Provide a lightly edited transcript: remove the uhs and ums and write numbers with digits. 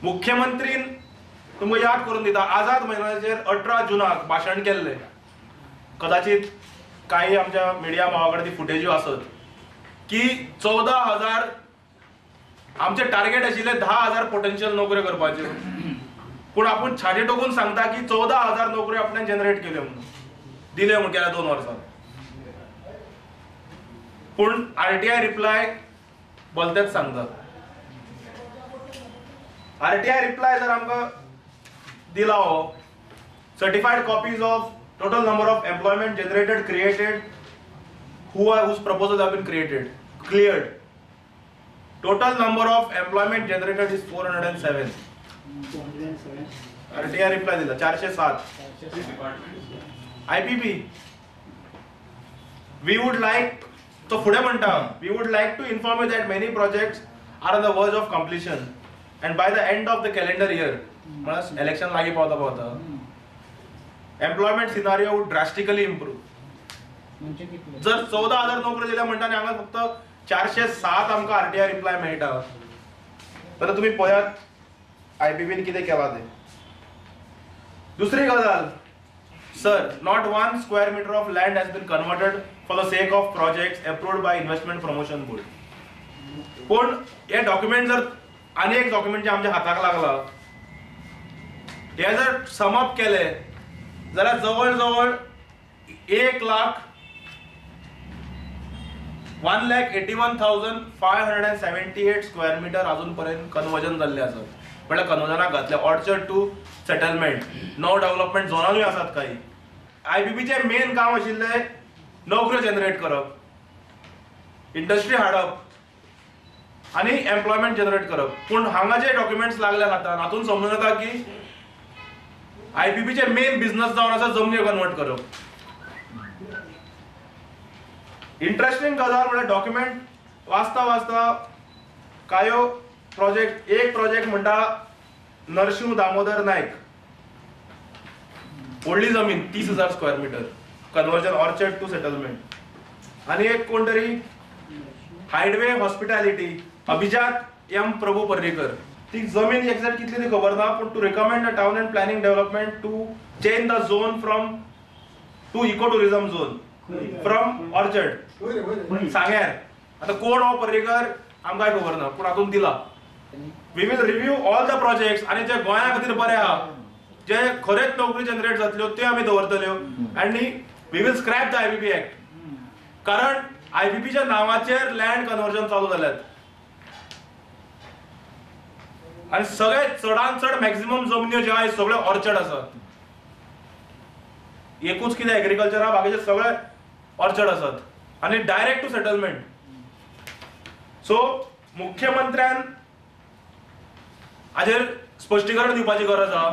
मुख्यमंत्रीन तुमकां याद करून दिता, आझाद मैदानाचेर 18 जुनाक भाशण केल्लें, कदाचित काही आमच्या मिडिया भावा कडेन ती फुटेज्यो आसत, की 14,000 आमचे टार्गेट आशिल्ले 10,000 पोटेन्शियल नोकऱ्यो करपाच्यो, पूण आपूण छाती टोकून सांगता की 14,000 नोकऱ्यो आपल्यान जनरेट केल्यो म्हणून दिल्यो म्हण गेल्या 2 वर्सां. पूण आरटीआय रिप्लाय भलतेच सांगता. आरटीआय रिप्लाय जर आमकां दिला हो, certified copies of total number of employment generated, created, whose proposals have been created, cleared. Total number of employment generated is 407. RTI reply दिला 407. IPP. We would like, तो फुडें म्हणटा, we would like to inform you that many projects are on the verge of completion and by the end of the calendar year, म्हळ्यार election लागीं पावता पावता, employment scenario would drastically improve. जर 14,000 नोकऱ्यो दिल्या म्हणटा आनी हांगा फक्त 407 आमकां आरटीआय रिप्लाय मेळटा, जाल्यार तुमी पळयात आयपीपीन कितें केलां तें. दुसरी गजाल, sir, not 1 square meter of land has been converted for the sake of projects approved by Investment Promotion Board. पूण हे डॉक्युमेंट जर आनी एक डॉक्युमेंट जे आमच्या हाताक लागला, हे जर समअप केले जाल्यार जवळ जवळ 1,81,578 स्क्वेअर मिटर अजून पर्यंत कन्वर्जन जाल्ले आसात. म्हळ्यार कन्वर्जनाक घातले orchard to settlement, no development झोनानूय आसात काही. आयपीपीचें मेन काम आशिल्लें नोकऱ्यो जनरेट करप, इंडस्ट्री हाडप आनी एम्प्लॉयमेंट जनरेट करप. पूण हांगा जे डॉक्युमेंट्स लागले हातान, हातून समजून येता की आयपीपीचे मेन बिझनस जावन आसा जमन्यो कन्वर्ट करप. इंट्रस्टिंग गजाल म्हळ्यार डॉक्युमेंट वाचता वाचता कांय प्रोजेक्ट, एक प्रोजेक्ट म्हणटा नरशिंव दामोदर नायक, व्हडली जमीन 30,000 square metre, conversion orchard to settlement. आनी एक कोण तरी हायडवे हॉस्पिटॅलिटी, अभिजात एम प्रभू पर्रीकर, ती जमीन एक्झॅक्ट कितली ती खबर ना, पूण to recommend the town and planning development to change the zone from to eco tourism zone from orchard सांग्यार. आतां कोण हो पर्रीकर आमकांय खबर ना, पूण हातूंत दिला. We will review all the projects आनी जे गोंया खातीर बरे आहा, जे खरेंच नोकरी जनरेट जातल्यो त्यो आमी दवरतल्यो, आनी we will scrap the IPP act. कारण आयपीपीच्या नांवाचेर लँड कन्वर्जन चालू जाल्यात आनी सगळे चडान चड मॅक्झिमम जमन्यो ज्यो आहा सगळे ऑर्चर्ड आसात. एकूच कितें एग्रीकल्चर आहा, बाकीचे सगळे ऑर्चर्ड आसात आनी डायरेक्ट टू सेटलमेंट. सो मुख्यमंत्र्यान हाजेर स्पश्टीकरण दिवपाची गरज आहा.